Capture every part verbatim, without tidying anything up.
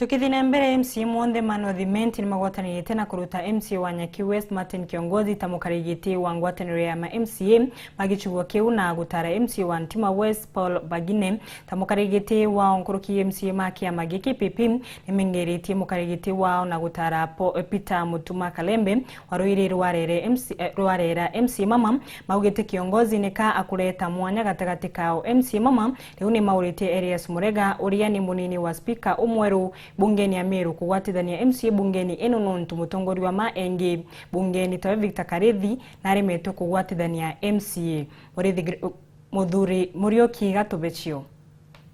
Tukithi na mbere, M C A monthe ma North Imenti ni magwatanirite na kuruta M C A wa Nyaki West Martin Kiongozi ta mukari giti wa ngwataniro ya ma M C A ma gicigo kiu na gutara M C A wa Ntima West Paul Bagine ta mukari giti wao. Nkuruki M C A ma kiama giki P P ni mengeritie mukari giti wao na gutara Po-, Peter Mutuma Kalembe wa Ruiri rwa Rere M C, eh, rwa Rera. M C A mama maugite Kiongozi nika akureta mwanya gatagati kao. M C A mama riu ni mauritie Elias Murega, uria ni munini wa spika umweru bungeni ya Meru, kugwatithania M C A bungeni ino nontu mutongoria wa ma engi bungeni tawe Victor Karithi naremetwe kugwatithania M C A. Murithi Gr-, Muthuri Muriuki Gatubecio.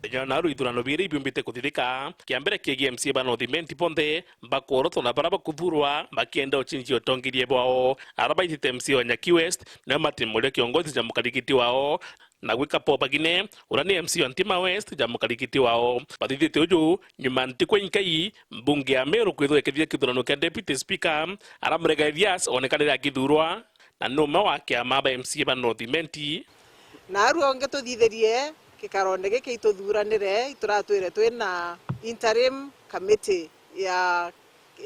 Thenya naru ithurano biiri ibiumbite kuthithika, kia mbere kiegie M C A ba North Imenti bonthe bakworotwa na bara bakuthurwa bakienda ucinjia utongeria bwao. Ara baitite M C A wa Nyaki West, nio Martin Muria Kiongozi ja mukarigiti wao, na gwika Paul Bagine, uria ni M C A wa Ntima West ja mukarigiti wao. Bathithite uju nyuma ntiku inkai mbunge ya Meru kwithirwa ikithithia kithurano kia deputy speaker, ara Murega Elias onekanire akithurwa na ni umwe wa kiama ba M C A ba North Imenti. Naarua ngituthithirie gikaronde giki ituthuranire, ituratwire twina interim committee ya,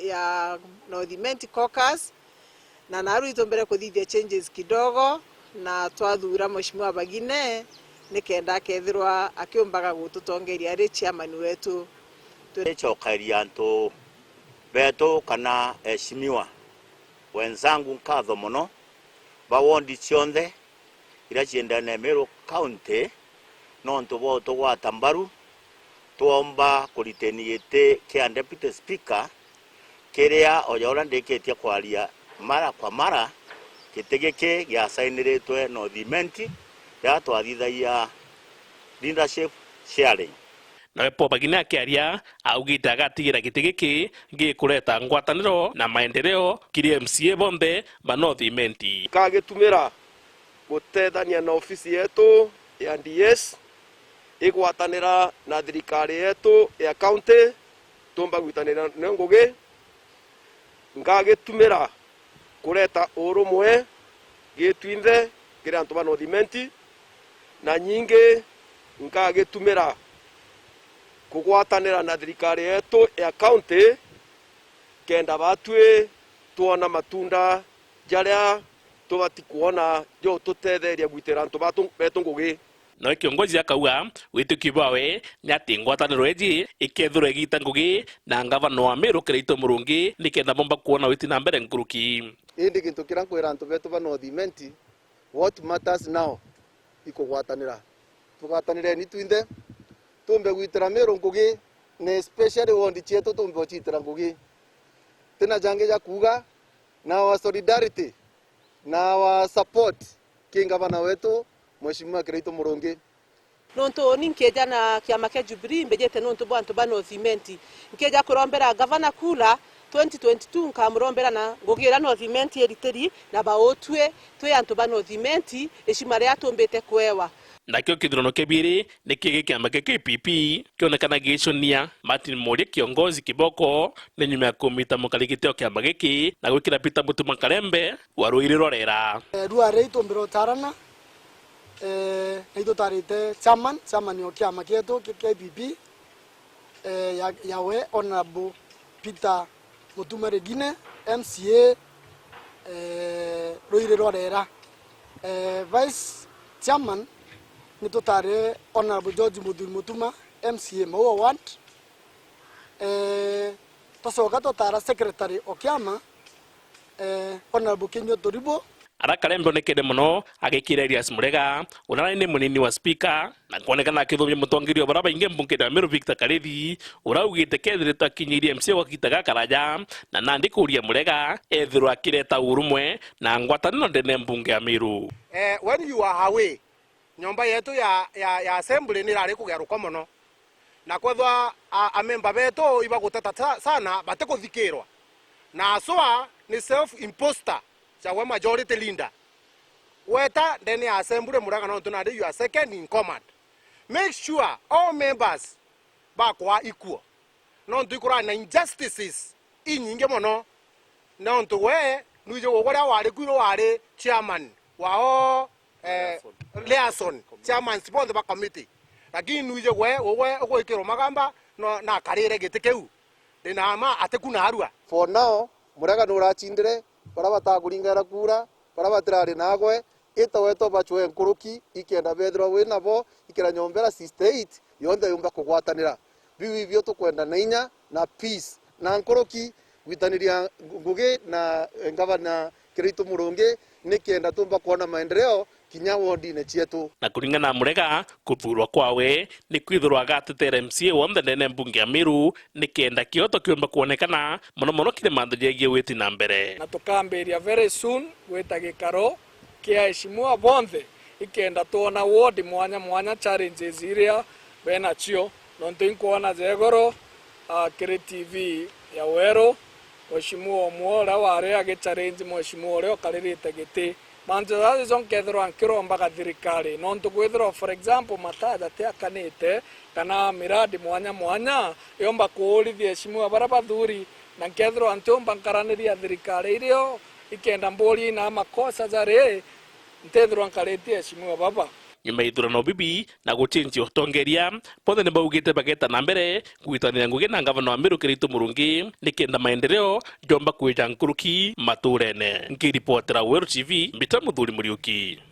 ya North Imenti Caucus, na naarua itumbire kuthithia changes kidogo, na twathura Mheshimiwa Bagine nikenda akethirwa akiumbaga gututongeria ari chairman wetu. Twicokeria antu betu kana eheshimiwa wenzangu nkatho mono ba wondi cionthe iria ciendene Meru County nontu bwa utugwata mbaru. Twomba kuriteni giti kia Deputy Speaker kiria oja uria ndikitie kwaria mara kwa mara, giti giki giasainiritwe North Imenti riria twathithagia leadership sharing. Nawe Paul Bagine akiaria, augite agatigira giti giki gikureta ngwataniro na maendeleo kiri M C A bonthe ba North Imenti. Nkagitumira gutethania na ofisi yetu ya D S igwatanira na thirikari yetu ya county, tumba gwitanira nayo ngugi. Nkagitumira kureta urumwe gitwinthe kiri antu ba North Imenti, na nyingi nkagitumira kugwatanira na thirikari yetu ya county, kenda batwi twona matunda jaria tubati kwona jo tutetheria gwitira antu batu, betu ngugi. Nawe Kiongozi akauga witikio bwawe ni ati ngwataniro iji ikethirwa igita ngugi na ngavana wa Meru Kiraitu Murungi nikenda bomba kwona witi na mbere nkuruki. Indi gintu kiria nkwira antu betu ba North Imenti, what matters now ikugwatanira. Tugwatanireni twinthe, tumbe gwitira Meru ngugi, na especially wondi cietu tumbe uciitira ngugi. Tina jangi ja kuuga, na our solidarity na our support ki ngavana wetu, Mheshimiwa Kiraitu Murungi. Nontu uni nkija na kiama kia Jubilee, mbijite nontu bwa antu ba North Imenti. Nkija kurombera ngavana kura twenty twenty-two, nkamurombera na ngugi iria North Imenti iritiri, na bautwi twi antu ba North Imenti, heshima ria tumbite kuewa. Nakio kithurano kia biiri ni kiegi kiama kia K P P kionekana giicunia Martin Muria Kiongozi kiboko ni nyuma ya kumita mukari giti o kiama giki na gwikira Peter Mutuma Karembe wa Ruiri rwa Rera. Eh, rua ri itumbira utarana, eh, na itutarite chairman, chairman o kiama kietu kia K P P, eh, ya, yawe Honorable Peter Mutuma Regine, M C A, eh, Ruiri rwa Rera. Eh, Vice Chairman ni tutari Honorable George Muthuri Mutuma, M C A Maua Ward. Eh, tucoka tutara Secretary o kiama, eh, Honorable Kinyua Turibo. Ara Karembe onekete mono agikira Elias Murega, uria nari ni munini wa spika, na kwonekana akithumia mutongeria wa baria baingi mbungene ya Meru Victor Karithi, uria augite kethiritwe akinyirie M C A gwa kagita gakaraja, na nandi kuria Murega ethirwa akireta urumwe na ngwataniro ndene mbunge ya Meru. Eh, when you are away, nyomba yetu ya, ya, ya assembly ni irari kugia ruko mono, na kwethwa a, a member betu ibaguteta sa-, sana batikuthikirwa, na aswa ni self imposter cawe majority leader. Weta ndene ya assembly Murega, nontu nandi you are second in command. Make sure all members bakwa equal, nontu ikurana na injustices inyingi mono, nontu we nwiji gugwe riria wari ku wari chairman wa all, eh, liaison, chairmans bonthe ba committee, lakini nwiji gwe, gugwe ugwikirwa magamba no nakarire giti kiu. Ndi na mma ati ku naarua. For now, Murega nurachindire, baria batakuringaira kura, baria batirari nagwe, ita wetwa bachwe nkuruki, ikenda bethirwa wi nabo, ikira nyombera sixty-eight, yonthe yumba kugwatanira. Biu ibio tukwenda na inya na peace. Na nkuruki, gwitaniria ngugi na, eh, ngavana Kiraitu Murungi, nikenda tumba kwona maendeleo kinya wodine cietu. Na kuringana na Murega, kuthurwa kwawe ni kwithirwa agateteera M C A wonthe ndene mbunge ya Meru, nikenda kioto kiumba kwonekana, mono mono kiri mantu jegie witi na mbere. Na tukambiria very soon gwita gikaro kia aheshimiwa bonthe, ikenda twona ward mwanya mwanya challenges iria benacio, nontu inkwona ja igoro, ah, kiri T V ya Weru, mheshimiwa umwe uria wari agichallenge mheshimiwa uria ukaririte giti. Mantu jaja jo nkethirwa nkirombaga thirikari, nontu kwithirwa, for example, mataa jatiakanite, kana miradi mwanya mwanya, yomba kuurithia aheshimiwa baria bathuri, na nkethirwa ntiumba nkaraniria thirikari irio, ikenda mburia ina makosa jari, ntethirwa nkaritie aheshimiwa baba. Nyuma ya ithurano bibi na guchenjia utongeria, bonthe ni baugite bageta na mbere kugwitania ngugi na ngavana wa Meru Kiraitu Murungi, nikenda maendeleo jomba kwija nkuruki maturene. Nkiripotera Weru T V, mbita Muthuri Muriuki.